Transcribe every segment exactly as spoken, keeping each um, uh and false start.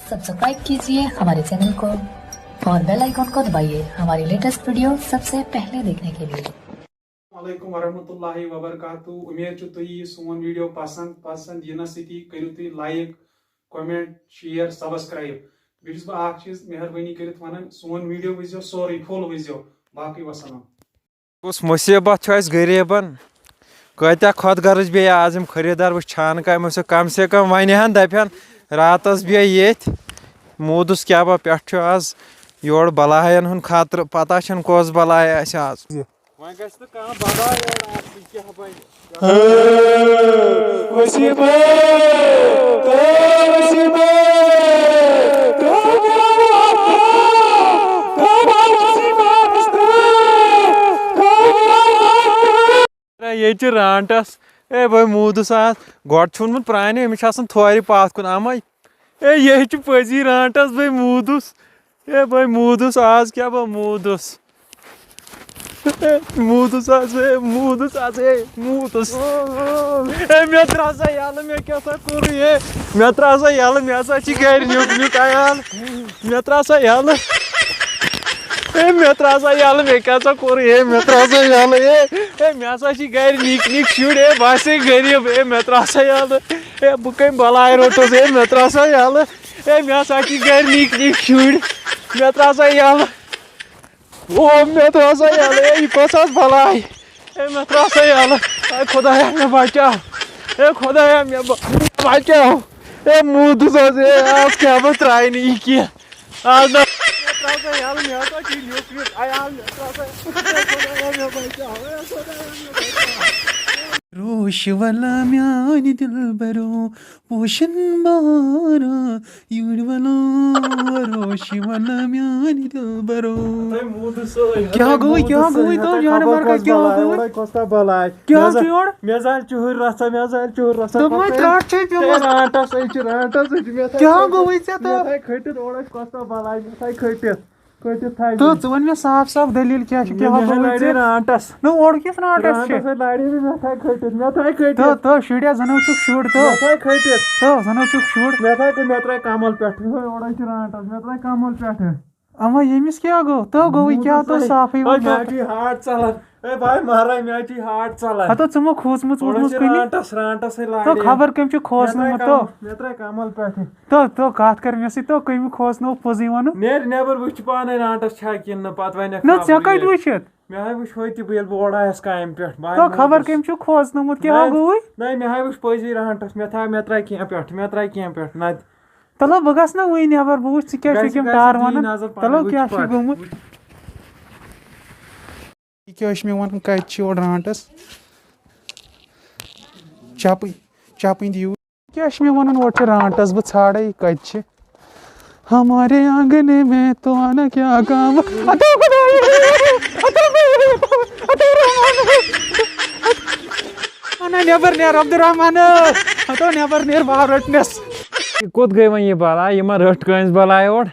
Subscribe कीजिए हमारे channel को और बेल आइकन को दबाइए हमारी लेटेस्ट वीडियो सबसे पहले देखने के लिए। علیکم ورحمۃ اللہ وبرکاتہ۔ امید چھِ تُہۍ یہِ سون ویڈیو پسند پسند یِنس سۭتی کٔرِو تُہۍ لایک، کمنٹ، شیئر، سبسکرایب۔ بیٚیہِ چھُس بہٕ اکھ چیٖز مہربٲنی کٔرِتھ ونان، سون ویڈیو وٕچھزیو سورُے، فُل وٕچھزیو۔ باقٕے وسلام۔ کُس مُصیٖبت چھُ اَسہِ غریٖبن؟ کۭتیٛاہ خۄد غرض بیٚیہِ آز یِم خٔریٖدار وٕچھ چھانہٕ کامہِ سۭتۍ، کم سے کم وَنہِ ہن دَپہِ ہن راتس بیٚہہ ییٚتھۍ۔ موٗدُس کیٛاہ با پٮ۪ٹھ چھُ آز یورٕ بلاین ہُنٛد خطرٕ، پتہ چھَنہٕ کۄس بلاے آسہِ آز۔ وۄنۍ گژھِ نہٕ کانٛہہ بلاے یورٕ آسٕنۍ کینٛہہ وۄنۍ۔ ہے، ییٚتہِ چھِ رانٹس۔ اے بھاے موٗدُس آز۔ گۄڈٕ چھُ ووٚنمُت پرٛانیو، أمِس چھِ آسان تھورِ پتھ کُن اَمے۔ اے یہِ چھُ پٔزی رانٹس، بھاے موٗدُس۔ اے بھاے موٗدُس آز، کیٛاہ بہٕ موٗدُس۔ اے موٗدُس آز، اے موٗدُس آز، اے موٗدُس۔ اے مےٚ ترٛاو سا یَلہٕ، مےٚ کیٛاہ سا کوٚرُے اے؟ مےٚ ترٛاو سا یَلہٕ، مےٚ ہسا چھِ گرِ نیُک نیُک عیال۔ مےٚ ترٛاو سا یَلہٕ۔ اے مےٚ ترٛاو سا یَلہٕ، مےٚ کیٛاہ سا کوٚرُے اے؟ مےٚ ترٛاو سا یَلہٕ اے۔ اے مےٚ ہسا چھِ گرِ نِکۍ نِکۍ شُرۍ اے، بہٕ ہسا گریٖب اے، مےٚ ترٛاو سا یَلہٕ۔ اے بہٕ کَمہِ بلاے روٚٹُس اے؟ مےٚ ترٛاو سا یَلہٕ۔ اے مےٚ ہسا چھِ گرِ نِکۍ نِکۍ شُرۍ، مےٚ ترٛاو سا یَلہٕ۔ او مےٚ ترٛاو سا یَلہٕ اے، یہِ کۄس حظ بلاے؟ اے مےٚ ترٛاو سا یَلہٕ۔ اے خۄدایا مےٚ بچاو۔ اے خۄدایا مےٚ ب- بچاو۔ اے موٗدُس حظ اے، آز کیٛاہ بہٕ ترٛایہِ نہٕ یہِ کینٛہہ۔ آز نہ مےٚ ترٛاو سا یَلہٕ، مےٚ ہسا چھِ نیُک نیُک عیال، مےٚ ترٛاو سا یَلہٕ۔ اے خۄدایا مےٚ بچاو، اے خۄدایا مےٚ بچاو۔ روش ولا میانہِ دلبرو، پوشن بارا، یوٗرۍ ولا روش ولا میانہِ دلبرو۔ تۄہہِ موٗدٕ سۭتۍ، کیٛاہ تۄہہِ گوٚوُے، موٗدٕ کیٛاہ سۭتۍ، گوٚوُے، تو تۄہہِ جانور خبر کا کۄس کیٛاہ بلاے، گوٚوُے؟ اورے کۄس تۄہہِ بلاے۔ کیٛاہ مےٚ چھُ زن-، یورٕ؟ مےٚ زن چُہٕرۍ رژھا، مےٚ زن چُہٕرۍ رژھا۔ دوٚپمَے پتہٕ ترٛٹھ چھے پیٚمٕژ۔ ہے، رانٹس أے چھِ، رانٹس أے چھِ، مےٚ تھایہِ کیٛاہ کھٔٹِتھ، گوٚوُے ژےٚ مےٚ تہٕ؟ تھایہِ کھٔٹِتھ، اورے کۄس تۄہہِ بلاے، مےٚ تھایہِ کھٔٹِتھ۔ کٔٹِتھ تھاوِ۔ تہٕ ژٕ وَن مےٚ صاف صاف دٔلیٖل کیٛاہ چھِ، مےٚ کیٛاہ مےٚ گوٚوُے لارے ژےٚ؟ رانٹس۔ نہٕ اورٕ کِس رانٹس چھِ؟ رانٹس ہے لارے مےٚ، مےٚ تھاوِ کھٔٹِتھ، مےٚ تھاوِ کھٔٹِتھ۔ تہٕ، تہٕ شُریا زَنو چھُکھ شُر، تہٕ۔ مےٚ تھاوِ کھٔٹِتھ۔ تہٕ زَنو چھُکھ شُر۔ مےٚ تھاوِ کھٔ-، مےٚ ترٛاوِ کَمَل پٮ۪ٹھ، یِہوٚے اورَے چھِ رانٹس، مےٚ ترٛاوِ کَمَل پٮ۪ٹھ۔ اَما ییٚمِس کیٛاہ گوٚو؟ تہٕ گوٚوُے کیٛاہ تہٕ صافٕے وۄنۍ ووٚن مےٚ پٮ۪ٹھ۔ چھُ یہِ ہارٹ ژَلان۔ ہے بھاے مہراج، مےٚ چھُ یہِ ہارٹ ژَلان۔ ہَتو ژٕ مہ کھوٗژمُت اورٕ ووٗژمُت چھِ کُنہِ۔ رانٹس، رانٹس ہے تو لارے۔ خبر کٔمۍ چھُ مےٚ ترٛاوِ کھوژنومُت کَم-، تو۔ مےٚ ترٛاوِ کَمَل پٮ۪ٹھٕ۔ تو، تو کَتھ کَر مےٚ سۭتۍ، تو کٔمۍ کھوژنوو پوٚزٕے وَنُن؟ نیر نٮ۪بر وٕچھ پانے رانٹس چھا کِنہٕ نہٕ، پتہٕ وَنٮ۪کھ نہ، ژےٚ خبرٕے۔ کَتہِ وٕچھِتھ؟ مےٚ ہاے وٕچھ ہوٚتہِ بہٕ ییٚلہِ بہٕ اورٕ آیَس کامہِ پٮ۪ٹھ، بہٕ آیَس تو خبر موٗدُس۔ کٔمۍ چھُ کھوژنومُت، کیٛاہ نہ، گوٚوُے؟ نہ، مےٚ ہاے وٕچھ پٔزی رانٹس، مےٚ تھایہِ، مےٚ ترٛایہِ کینٛہہ پٮ۪ٹھ، مےٚ ترٛایہِ کینٛہہ پٮ۪ٹھ، نَتہٕ۔ تَلہ بہٕ گژھٕ نہ وٕنۍ نٮ۪بر، بہٕ وٕچھِ ژٕ کیٛاہ گژھِ، چھُکھ یِم گژھِ، ٹار دِیِن وَنان۔ نظر پانے، تَلو وٕچھ کیٛاہ چھُے پَتہٕ۔ گوٚمُت؟ یہِ کیٛاہ چھُ مےٚ وَنان، کَتہِ چھِ یورٕ رانٹس؟ چَپٕنۍ، چَپٕنۍ دِیِو۔ کیٛاہ چھِ مےٚ وَنان، اورٕ چھِ رانٹس، بہٕ ژھانٛڈے یہِ کَتہِ چھِ۔ ہمارے آنگنے میں تو آنا کیا کام۔ ہتو خدایا، ہتو خدایا، ہتو رحمان۔ انا نٮ۪بر نیر عبدالرحمان، ہتو نٮ۪بر نیر باو رٔٹنس۔ یہِ کوٚت گٔے وۄنۍ یہِ بلا؟ یہِ ما رٔٹ کٲنٛسہِ بلاے اورٕ؟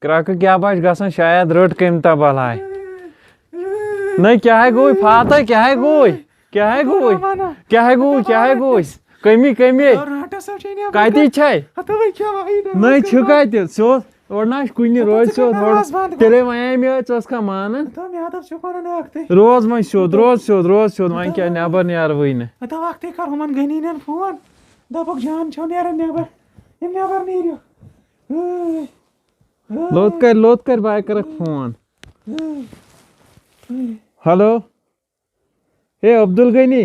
کرٛکہٕ کیٛاہ باسہِ گژھان؟ شاید رٔٹ کٔمۍ تام بلاے۔ نہ، کیٛاہ گوٚوُے فاتح؟ کیٛاہ گوٚوُے؟ کیٛاہ گوٚوُے؟ کیٛاہ گوٚوُے؟ کیٛاہ گوٚوُے؟ کٔمی، کٔمی۔ رانٹس ہا چھے نٮ۪بر کَتہِ کَتھ؟ چھے؟ ہتو وۄنۍ کھٮ۪وان یہِ نہ، نہ، یہِ چھُ کَتہِ؟ سیوٚد۔ اورٕ نہ آسہِ کُنہِ، ہتو روزِ ژٕ سیوٚد کَتھ ہورٕ۔ آواز بنٛد گوٚو؟ تیٚلے وَنے مےٚ، ژٕ ٲس کھا مانان؟ ہتو مےٚ ہتو چھُکھ وَنان اکھتُے۔ روز وۄنۍ سیوٚد، روز سیوٚد، روز سیوٚد، وۄنۍ کیٛاہ نٮ۪بر نیرٕ وٕے نہٕ۔ ہتو اکھتُے کر ہُمن غنی نٮ۪ن فون، دَپُکھ جان چھو نیران نٮ۪بر، یِم نٮ۪بر نیٖرِو۔ ٲے۔ لوٚت کَرِ، لوٚت کَرِ، بہٕ ہا کَرَکھ فون۔ ہیلو۔ ہے عبدالغنی،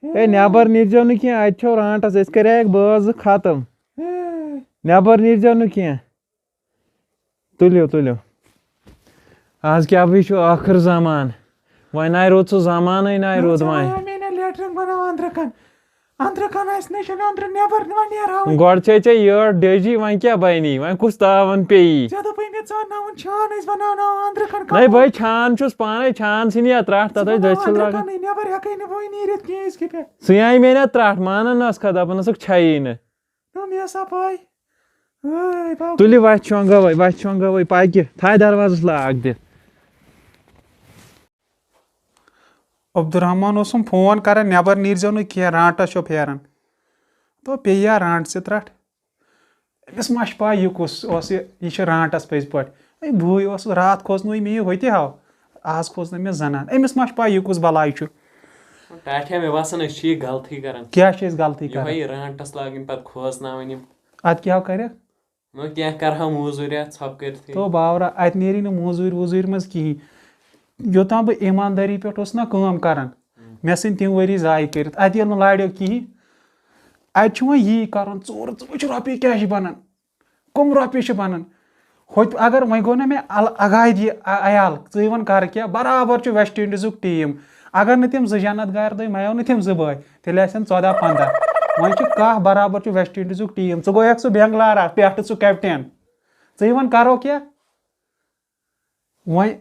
ہے نٮ۪بر نیٖرزیو نہٕ کینٛہہ، اَتہِ چھو رانٹس، أسۍ کَریکھ بٲژ زٕ ختم۔ نٮ۪بر نیٖرزیو نہٕ کینٛہہ۔ تُلِو، تُلِو۔ آز کیٛاہ بہٕ چھُ ٲخٕر زمان۔ وۄنۍ ناے روٗد سُہ زمانَے، ناے روٗد وۄنۍ۔ مےٚ نہ لیٹرِن بَناو أنٛدرٕ کَن۔ أنٛدرٕ کَن آسہِ نہ چھُنہٕ أنٛدرٕ نٮ۪بر نہ وۄنۍ نیرہاوٕے۔ گۄڈٕ چھے ژےٚ یٔڈ ڈیجی، وۄنۍ کیٛاہ بَنی؟ وۄنۍ کُس تاوَن پیٚیی؟ ژےٚ دوٚپُے مےٚ ژٕ اَنناوُن چھان، أسۍ بَناوناوو أنٛدرٕ کَن نَے کَموڈ۔ بٲے، چھان چھُس پانَے، چھان ژھٕنی اَتھ ترٛٹھ، تَتھ ژٕ ٲسۍ دٔسِل بَناو أنٛدرٕ لَگان۔ کَنٕے، نٮ۪بر ہٮ۪کَے نہٕ بہٕ وۄنۍ نیٖرِتھ کینٛہہ أزکہِ پٮ۪ٹھ۔ ژٕ یہِ مےٚ نہ ترٛٹھ، مانان ٲس کھا، دَپان ٲسٕکھ چھَیی نہٕ۔ نہ، مےٚ ٲسا پَے۔ ٲے بَب۔ تُلہِ وَتہِ شۄنٛگو وۄنۍ، وَتہِ شۄنٛگو وۄنۍ، پَکہِ، تھایہِ دروازَس لاگ دِتھ۔ عبدالرحمان اوسُم فون کران، "نٮ۪بر نیٖرزیو نہٕ کینٛہہ، رانٹس چھو پھیران۔" دوٚپ، "پیٚیہِ یا رانٹ ژٕ ترٛٹھ؟" أمِس ما چھِ پَے یہِ کُس اوس، یہِ یہِ چھِ رانٛٹَس پٔزۍ پٲٹھۍ؟ ہے، بٕے اوسُس، راتھ کھوژنووُے مےٚ یہِ ہوٚتہِ ہاو، آز کھوژنٲو مےٚ زَنان۔ أمِس ما چھِ پَے یہِ کُس بَلاے چھُ؟ ٹاٹھیا، مےٚ باسان أسۍ چھِ یہِ غلطٕے کران۔ کیٛاہ چھِ أسۍ غلطی کران؟ یِہوٚے رانٛٹَس لاگٕنۍ، پَتہٕ کھوژناوٕنۍ یِم۔ اَدٕ کیٛاہ کَرٮ۪کھ؟ نہ، کینٛہہ کَرٕہا موٚزوٗرۍ اَتھ ژھۄپہٕ کٔرتھٕے۔ تو باورا، اَتہِ نیری نہٕ موٚزوٗرۍ ووٚزوٗرۍ منٛز کِہیٖنۍ۔ یوٚتام بہٕ ایٖماندٲری پٮ۪ٹھ اوسُس نہ کٲم کَران، مےٚ ژھٕنۍ تِم ؤری ضایع کٔرِتھ۔ اَتہِ ییٚلہِ نہٕ لارٮ۪و کِہیٖنۍ، اَتہِ چھُ وۄنۍ یی کَرُن، ژوٗرٕ ژوٗرٕ چھِ رۄپیہِ کیٛاہ چھِ بَنان؟ کٕم رۄپیہِ چھِ بَنان؟ ہوٚتہِ اگر وۄنۍ گوٚو نہ مےٚ ال-، اگاے دِ ع-، عیال، ژٕے وَن کَرٕ کیٛاہ؟ برابر چھُ ویسٹ اِنڈیٖزُک ٹیٖم۔ اگر نہٕ تِم زٕ جنت گار دوٚے، مَیو نہٕ تِم زٕ بٲے، تیٚلہِ آسن ژۄداہ پنٛداہ۔ وۄنۍ چھِ کاہ برابر چھُ ویسٹ اِنڈیٖزُک ٹیٖم۔ ژٕ گوٚوکھ سُہ بٮ۪نٛگلارا پٮ۪ٹھٕ، ژٕ کیپٹین۔ ژٕے وَن کَرو کیٛاہ؟ وۄنۍ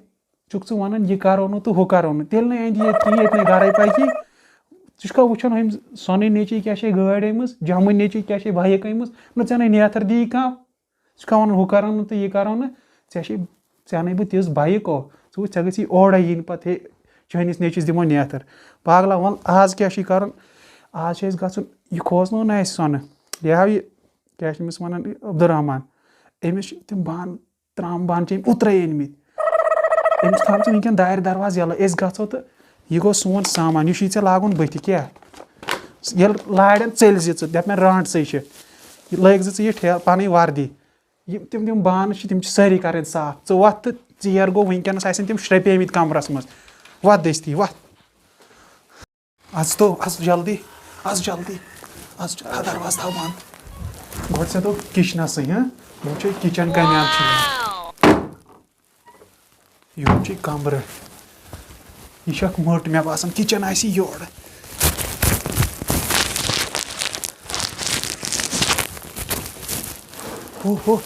چھُکھ ژٕ وَنان، یہِ کَرو نہٕ تہٕ ہُہ کَرو نہٕ، تیٚلہِ نہٕ اَندِ ییٚتہِ کِہیٖنۍ، ییٚتہِ نَے گَرَے پَکہِ۔ ژٕ چھُکھا وٕچھان، ہُمۍ سۄنٕنۍ نیٚچِوۍ کیٛاہ چھے گٲڑۍ أنۍمٕژ، جَمٕنۍ نیٚچِوۍ کیٛاہ چھے بایِک أنۍمٕژ؟ نہ، ژےٚ نَے نیتھر دی کانٛہہ۔ ژٕ چھُکھا وَنان، ہُہ کَرو نہٕ تہٕ یہِ کَرو نہٕ؟ ژےٚ چھے، ژےٚ اَنے بہٕ تِژھ بایِک، او، ژٕ وٕچھ، ژےٚ گٔژھی اورَے یِنۍ پَتہٕ، ہے، چٲنِس نیٚچوِس دِمو نیتھر۔ پاگلا، وَل، آز کیٛاہ چھُے کَرُن؟ آز چھُ اَسہِ گژھُن، یہِ کھوژنوو نہ اَسہِ سۄنہٕ، یہِ ہاو یہِ، کیٛاہ چھِ أمِس وَنان، یہِ عبدالرحمان۔ أمِس چھِ تِم بانہٕ ترام بانہٕ چھِ أمۍ اوترَے أنۍ مٕتۍ۔ أمِس تھاو ژٕ وٕنکٮ۪ن دارِ دروازٕ یَلہٕ، أسۍ گژھو تہٕ یہِ گوٚو سون سامان، یہِ چھُے ژےٚ لاگُن بٕتھِ۔ کیٛاہ؟ ییٚلہِ لاڑٮ۪ن ژٔلۍ زِ ژٕ، دَپ مےٚ رانٛٹسٕے چھِ، یہِ لٲگۍ زِ ژٕ یہِ ٹھیلہٕ پَنٕنۍ وردی۔ یِم تِم تِم بانہٕ چھِ، تِم چھِ سٲری کَرٕنۍ صاف۔ ژٕ وۄتھ تہٕ ژیر گوٚو، وٕنکٮ۪نَس آسن تِم شرٛپیمٕتۍ کَمرَس منٛز۔ وۄتھ دٔستی، وۄتھ۔ اَژ تو، اَژ جلدی، اَژ جلدی، اَژ جلدی۔ ہا، دروازٕ تھاو بنٛد۔ گۄڈٕ ژےٚ دوٚپ کِچنَسٕے، ہہ؟ بہٕ وٕچھے کِچن کَمہِ آیہِ چھُ یہِ۔ یِہُنٛد چھُ یہِ کَمرٕ۔ یہِ چھُ اَکھ مٔٹ، مےٚ باسان کِچن آسہِ یورٕ۔ ہُہ، ہُہ۔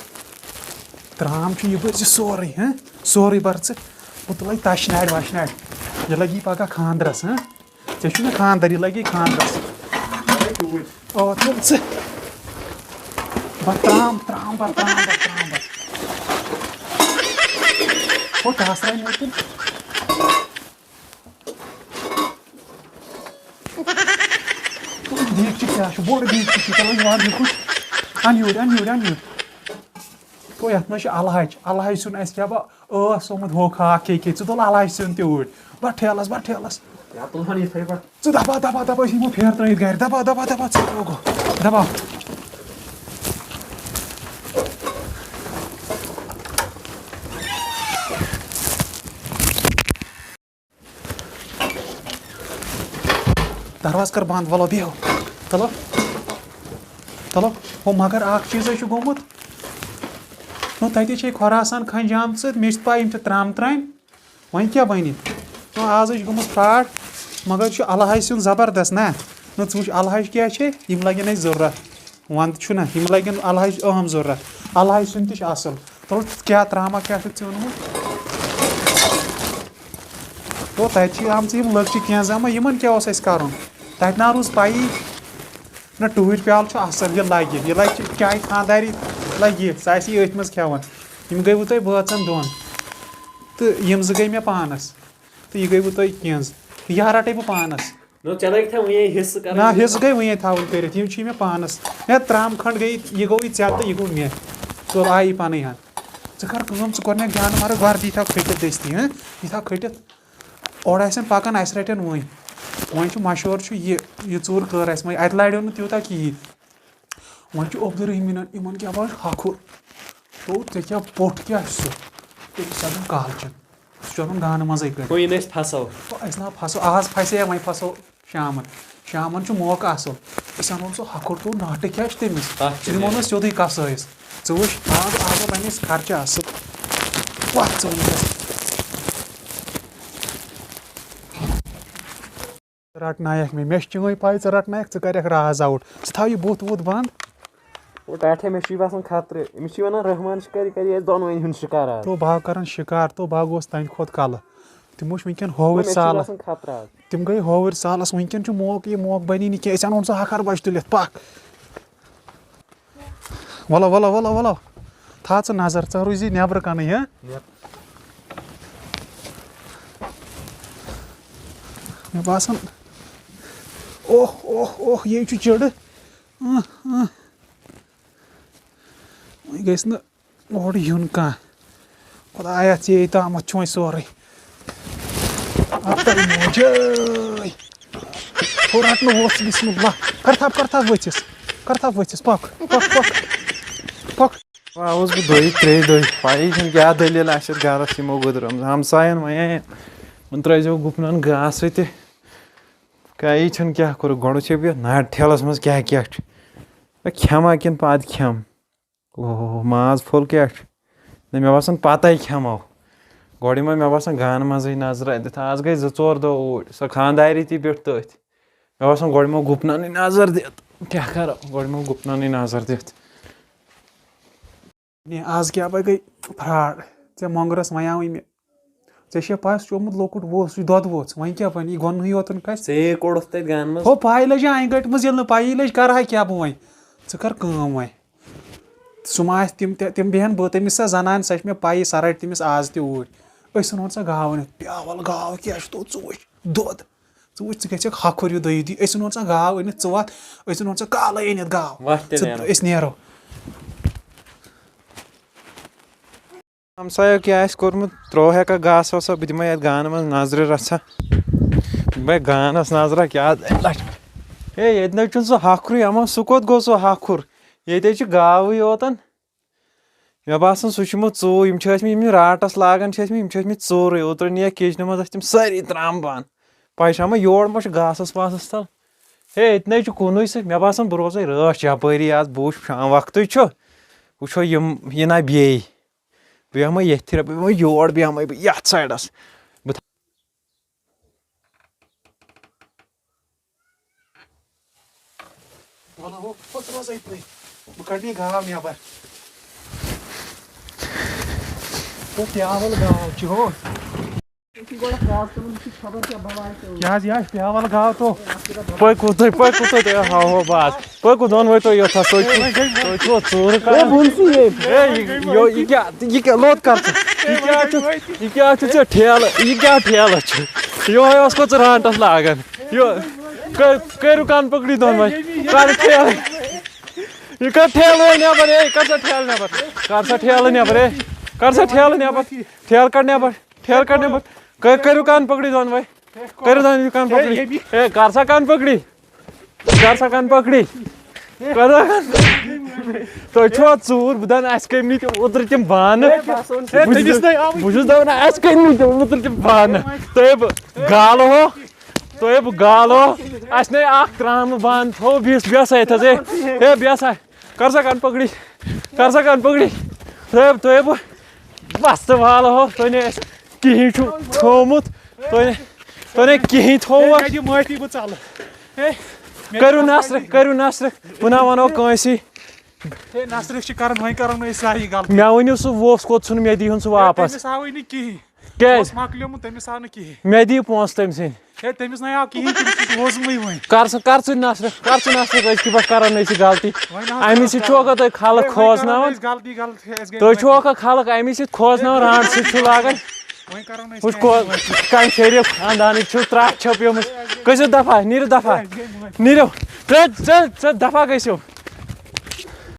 ترٛام چھُ یہِ بٔرۍ زِ سورُے، ہہ؟ سورُے بَر ژٕ۔ بہٕ تُلَے تَشہِ نارِ وَشہِ نارِ۔ یہِ لَگہِ پَگاہ خانٛدرَس، ہہ؟ ژےٚ چھُے نہ خانٛدر، یہِ لگی خانٛدرس۔ آ، تُل ژٕ۔ بتہٕ ترٛام، ترٛام بتہٕ، ترٛام بتہٕ، ترٛام بتہٕ۔ ہو، ٹاسراے موتُن۔ دیٖگچہِ کیٛاہ چھُ؟ بوٚڑ دیٖگچہِ چھُ، چلو یہِ وَن یہِ کُس۔ اَن یوٗرۍ، اَن یوٗرۍ، اَن یوٗرۍ۔ تو یَتھ منٛز چھُ الہٕ ہَچہِ، الہٕ ہَچہِ سیُن اَسہِ کیٛاہ بہٕ ٲس سومُت ہوکھ ہاکھ کھے کھے، ژٕ تُل الہٕ ہَچہِ سیُن تہِ اوٗرۍ۔ بَر ٹھیلَس، بَر ٹھیلَس۔ یا تُلہٕ ہَن یِتھَے پٲٹھۍ۔ ژٕ دَباو، دَباو، دَباو، أسۍ یِمو پھیرٕ ترٛٲیِتھ گَرِ۔ دَباو، دَباو، دَباو، ژٕ کیٛاہ گوٚو؟ دَباو۔ دروازٕ کر بنٛد، وَلو بیٚہو۔ چلو۔ چلو۔ ہُہ مگر اَکھ چیٖزے چھُ گوٚمُت۔ نو، تَتہِ چھے خۄراسان کھَنٛجہِ آمژٕ، مےٚ چھِ پَے یِم چھِ ترٛامہٕ ترٛامہِ۔ وۄنۍ کیٛاہ بَنہِ؟ نو، آز ہے چھُ گوٚمُت فراڈ، مگر یہِ چھُ الہٕ ہَچہِ سیُن زبردست نہ۔ نو، ژٕ وٕچھ الہٕ ہَچہِ کیٛاہ چھے، یِم لَگن اَسہِ ضوٚرَتھ۔ وَندٕ چھُنہ، یِم لَگن الہٕ ہَچہِ اہم ضوٚرَتھ۔ الہٕ ہَچہِ سیُن تہِ چھُ اَصٕل۔ تُل، کیٛاہ ترٛامہ کیٛاہ چھُتھ ژےٚ اوٚنمُت؟ تو تَتہِ چھِ آمژٕ یِم لٔکچہِ کینٛہہ زامہٕ، یِمَن کیٛاہ اوس اَسہِ کَرُن؟ تَتہِ نہ روٗز پَیی۔ نہ، ٹُہٕرۍ پیٛالہٕ چھُ اَصٕل، یہِ لَگہِ، یہِ لَگہِ چایہِ خانٛداری لَگہِ یہِ، سُہ آسہِ یہِ أتھۍ منٛز کھٮ۪وان۔ یِم گٔیوٕ تۄہہِ بٲژَن دۄن، تہٕ یِم زٕ گٔے مےٚ پانَس، تہٕ یہِ گٔیوٕ تۄہہِ کینٛز، یہِ ہا رَٹَے بہٕ پانَس۔ نو، ژےٚ لَگہِ تھا وۄنۍ حصہٕ کَرٕنۍ۔ نہ، حصہٕ گٔے وۄنۍ تھاوٕنۍ کٔرِتھ، یِم چھِ مےٚ پانَس۔ ہے، ترٛامہٕ کھنٛڈ گٔے، یہِ گوٚو یہِ ژےٚ تہٕ یہِ گوٚو مےٚ۔ ژٕ آیی پَنٕنۍ ہَن۔ ژٕ کَر کٲم، ژٕ گۄڈٕنٮ۪تھ جانہٕ مَرٕ وَردی تھاو کھٔٹِتھ دٔستی، ہہ؟ یہِ تھاو کھٔٹِتھ۔ اورٕ آسن پَکان، اَسہِ رَٹن وۄنۍ۔ وۄنۍ چھُ مَشورٕ چھُ یہِ، یہِ ژوٗر کٔر اَسہِ وۄنۍ، اَتہِ لَڑیو نہٕ تیوٗتاہ کِہیٖنۍ۔ وۄنۍ چھُ عبدالرحیٖم مِنَن یِمَن کیٛاہ بَڑٕ ہَکھُر۔ تو ژےٚ کیٛاہ پوٚٹھ کیٛاہ چھُ سُہ؟ تٔمِس سَدُن کالچَن۔ سُہ چھُ اَنُن گانہٕ منٛزٕے کٔڑِتھ۔ وۄنۍ یِنہٕ أسۍ پھَسو۔ تو أسۍ نا پھَسو، آز پھَسے وۄنۍ پھَسو شامَن۔ شامَن چھُ موقعہٕ اَصٕل۔ أسۍ اَنون سُہ ہَکھُر تو ناٹہٕ کیٛاہ چھُ تٔمِس؟ تَتھ سُہ کیٛاہ دِمون نیرِ؟ أسۍ سیوٚدُے کَسٲیِس۔ ژٕ وٕچھ، آز، آز بَنہِ اَسہِ خرچہٕ اَصٕل۔ وَتھ ژٕ وٕنکٮ۪س۔ رٹنایکھ مےٚ، مےٚ چھِ چٲنۍ پاے ژٕ رٹنایکھ، ژٕ کرکھ راز آوُٹ، ژٕ تھاو یہِ بُتھ وُتھ بنٛد۔ او ٹاٹھے، مےٚ چھُے باسان خطرٕ، أمِس چھِ وَنان رحمان شِکاری کَرِ اَسہِ دۄنوٕنی ہُنٛد شِکار آز۔ تو بہٕ ہا کرن شِکار، تو بہٕ ہا گوس تَنہِ کھۄتہٕ کلہٕ۔ تِمو چھِ وٕنکٮ۪ن ہووٕرۍ مےٚ چھُے سالس، باسان خطرٕ آز۔ تِم گٔے ہووٕرۍ سالس، وٕنکٮ۪ن چھُ موقعہٕ، یہِ موقعہٕ بنی نہٕ کینٛہہ، أسۍ اَنہون سُہ ہکھر بچہٕ تُلِتھ، پکھ۔ وَلو، وَلو، وَلو، وَلو۔ تھاو ژٕ نظر، ژٕ روٗزی نٮ۪برٕ کَنٕے، ہہ؟ نٮ۪بر۔ مےٚ باسان، اوہ، اوہ، اوہ، یے چھُ چِڑٕ۔ اۭں، اۭں۔ گژھِ نہٕ اورٕ یُن کانٛہہ۔ خۄدایا، ژےٚ تامَتھ چھُ وۄنۍ سورُے۔ اَتھ تَل موجے۔ ہُہ رَٹنہٕ اوس، بسم اللہ۔ کر تھپھ، کر تھپھ ؤژھِس۔ کر تھپھ ؤژھِس۔ پَک، پَک، پَک، پَک۔ آوُس بہٕ دۄیہِ ترٛیٚیہِ دۄہہِ۔ پَیی چھَنہٕ کیٛاہ دٔلیٖل آسہِ اَتھ گَرَس یِمو گُدرٲومٕژ۔ ہمسایَن وَنیٛاے، یِمَن ترٛٲیزیو گُپنَن گاسہٕ تہِ۔ پَیی چھَنہٕ کیٛاہ کوٚرُکھ۔ گۄڈٕ وٕچھے بہٕ یَتھ ناٹہِ ٹھیلَس منٛز کیٛاہ کیٛاہ چھُ۔ بہٕ کھٮ۪ما کِنہٕ پَتہٕ کھٮ۪م؟ اوہ، ماز پھوٚل کیٛاہ چھُ؟ نہ، مےٚ باسان پَتَے کھٮ۪مو۔ گۄڈٕ یِمو، مےٚ باسان، گانہٕ منٛزٕے نظرہ دِتھ۔ آز گٔے زٕ ژور دۄہ اوٗرۍ۔ سۄ خانٛداری تہِ بیٖٹھ تٔتھۍ۔ مےٚ باسان، گۄڈٕ یِمو گُپنَنٕے نظر دِتھ۔ کیٛاہ کَرو؟ گۄڈٕ یِمو گُپنَنٕے نظر دِتھ۔ نے، آز کیٛاہ پَے گٔے فراڈ؟ ژےٚ مۄنٛگرَس وَنیٛاوٕے مےٚ۔ ژےٚ چھےٚ پَے، سُہ چھُ آمُت لۄکُٹ ووژھ، سُہ چھُ دۄدٕ ووژھ۔ وۄنۍ کیٛاہ بَنہِ؟ یہِ گۄنہٕے یوت کَتہِ؟ ژےٚ کوٚڑُتھ تَتہِ گانہٕ منٛز۔ ہو، پَے لٔجا اَنہِ گٔٹۍ منٛز ییٚلہِ نہٕ پَیی لٔج، کَرٕ ہا کیٛاہ بہٕ وۄنۍ؟ ژٕ کَر کٲم وۄنۍ۔ سُہ ما آسہِ تِم تہِ، تِم بیٚہن بہٕ تٔمِس سۄ زَنان، سۄ چھِ مےٚ پَیی، سۄ رَٹہِ تٔمِس آز تہِ اوٗرۍ۔ أسۍ ژھٕنہون سۄ گاو أنِتھ۔ پیٛاوَل گاو کیٛاہ چھُ توٚت ژٕ وٕچھ؟ دۄد۔ ژٕ وٕچھ، ژٕ گژھکھ ہَکھُر ہیوٗ دٔیِتھ۔ أسۍ ژھٕنہون سۄ گاو أنِتھ، ژٕ وَتھ۔ أسۍ ژھٕنہون سۄ کالَے أنِتھ گاو۔ وَتھ تیٚلہِ ژٕ، نیرو۔ أسۍ نیرو۔ ہمسایو کیٛاہ آسہِ کوٚرمُت، ترٛوو ہٮ۪کا گاسہٕ واسا، بہٕ دِمے یَتھ گانہٕ منٛز نظرِ رژھا۔ بہٕ دِمے گانَس نظرا، کیٛاہ لَچھ۔ ہے، ییٚتہِ نَے چھُنہٕ سُہ ہَکھرُے، اَما سُہ کوٚت گوٚو سُہ ہَکھُر؟ ییٚتہِ حظ چھِ گاوٕے یوتَن۔ مےٚ باسان، سُہ چھُ یِمو ژوٗ-، یِم چھِ ٲسۍمٕتۍ، یِم یِم راٹَس لاگان چھِ ٲسۍمٕتۍ، یِم چھِ ٲسۍمٕتۍ ژوٗرٕے۔ اوترٕ نِیَکھ کِچنہٕ منٛز، ٲسۍ تِم سٲری ترٛامہٕ بانہٕ۔ پَے چھا مےٚ، یور ما چھُ گاسَس واسَس تَل؟ ہے، ییٚتہِ نَے چھُ کُنُے سُہ۔ مےٚ باسان، بہٕ روزَے رٲچھ یَپٲری آز، بہٕ وٕچھٕ شام وقتٕے چھُ۔ وٕچھو یِم یِنا بیٚیہِ۔ بہٕ بیٚہمَے ییٚتھی رَ-، بہٕ بیٚہمَے یور، بیٚہمَے بہٕ یَتھ سایڈَس۔ بہٕ تھا-، وَلہٕ ہو، ہُتھ روزَے ییٚتنٕے۔ بہٕ کَڑٕ یہِ گاو نٮ۪بَر۔ ہُہ پیٛاوَل گاو چھِ ہُہ۔ کیٛاہ حظ، یہِ حظ پیٛاوَل گاو تو۔ پٔکۍ کوٗتاہ، پٔکۍ کوٗتاہ تُہۍ ہاوہو بہٕ آز۔ پٔکۍ کوٗ دۄنوَے تُہۍ یوٚتھَس، تُہۍ چھُو، تُہۍ چھُوا ژوٗرٕ کران؟ ہے، یہِ، یہِ، یہِ کیٛاہ، یہِ کیٛاہ لوٚت کر ژٕ؟ یہِ کیٛاہ چھُ، یہِ کیٛاہ چھُ ژےٚ ٹھیلہٕ، یہِ کیٛاہ ٹھیلہٕ چھُ؟ یِہوٚے اوس کوٚت ژٕ رانٛٹَس لاگان۔ یہِ، کٔر-، کٔرِو کَن پٔکڑی دۄنوَے۔ کَر ٹھیلہٕ۔ یہِ کَر ٹھیلہٕ وۄنۍ نٮ۪بَر، ہے، یہِ کَر سا ٹھیلہٕ نٮ۪بَر؟ کَر سا ٹھیلہٕ نٮ۪بَر، ہے۔ کَر سا ٹھیلہٕ نٮ۪بَر۔ ٹھیلہٕ کَڑ نٮ۪بَر۔ ٹھیلہٕ کَڑ نٮ۪بَر۔ کٔرۍ-، کٔرِو کَن پٔکڑی دۄنوَے۔ کٔرِو دۄنوَے کَن پٔکڑی۔ ہے، کَر سا کَن پٔکڑی۔ کر سا کن پکڑی۔ کر سا کن پکڑی۔ تُہۍ چھِوا ژوٗر؟ بہٕ دَپہٕ، اَسہِ کٔمۍ نِتۍ اوترٕ تِم بانہٕ۔ ہے، بہٕ چھُس، تٔمِس نَے آوٕے۔ بہٕ چھُس دَپان، اَسہِ کٔمۍ نِتۍ اوترٕ تِم بانہٕ۔ تۄہہِ بہٕ گالہٕ ہو، تۄہہِ بہٕ گالہٕ ہو۔ اَسہِ نَے اَکھ ترٛامہٕ بانہٕ تھوٚو بیٚیِس، بیٚہہ سا ییٚتھَس۔ ہے، ہے، بیٚہہ سا۔ کر سا کن پکڑی۔ کر سا کن پکڑی۔ تۄہہِ، تۄہہِ بہٕ وستہٕ والہٕ ہو، تۄہہِ نے اَسہِ کِہیٖنۍ چھُ تھوٚومُت۔ تۄہہِ نے، تۄہہِ نے کِہیٖنۍ تھوٚو ہے، اَسہِ۔ مےٚ دِ معٲفی، بہٕ ژَلہٕ۔ ہے، مےٚ کٔرِو دِ نصرٕ، معٲفی۔ کٔرِو نصرٕ۔ بہٕ نہ وَنو کٲنٛسی۔ ہے، نصرٕ چھِ کَران، وۄنۍ کَرو نہٕ أسۍ ساری غلطی۔ مےٚ ؤنِو، سُہ ووٚژھ کوٚت ژھُن؟ مےٚ دی ہُن سُہ ہے، واپس۔ تٔمِس آوٕے نہٕ کِہیٖنۍ۔ کیٛازِ؟ اوس مۄکلیومُت، تٔمِس آو نہٕ کِہیٖنۍ۔ مےٚ دِیِو پونٛسہٕ تٔمۍ سٕنٛدۍ۔ ہے، تٔمِس نَے آو کِہیٖنۍ، تٔمِس چھُ ووزمٕے وۄنۍ۔ کر سا، کر ژٕ نصرٕ، کر ژٕ نصرٕ، أزکہِ پٮ۪ٹھ کرو نہٕ أسۍ یہِ غلطی۔ وۄنۍ نہ حظ اَمی کرو سۭتۍ چھُوا تۄہہِ خلق ہے، وۄنۍ کھوژناوان؟ کرو نہٕ أسۍ غلطی، غلطی، اَسہِ گٔے تُہۍ معٲفی۔ چھُوا کانٛہہ خلق اَمہِ سۭتۍ کھوژناوان؟ رانٛٹہٕ سۭتۍ چھُو لاگان۔ وۄنۍ کرو نہٕ أسۍ ہُہ چھُ کانٛہہ کو-، معٲفی۔ کانٛہہ شریٖف خاندانٕکۍ چھِو، ترٛٹھ چھٔپیمٕژ۔ گٔژھِو دفعہ، نیٖرِو دفعہ۔ ہے، گٔے معٲفی۔ نیٖرِو۔ ژٕ، ژٕ، ژٕ دفعہ گٔژھِو۔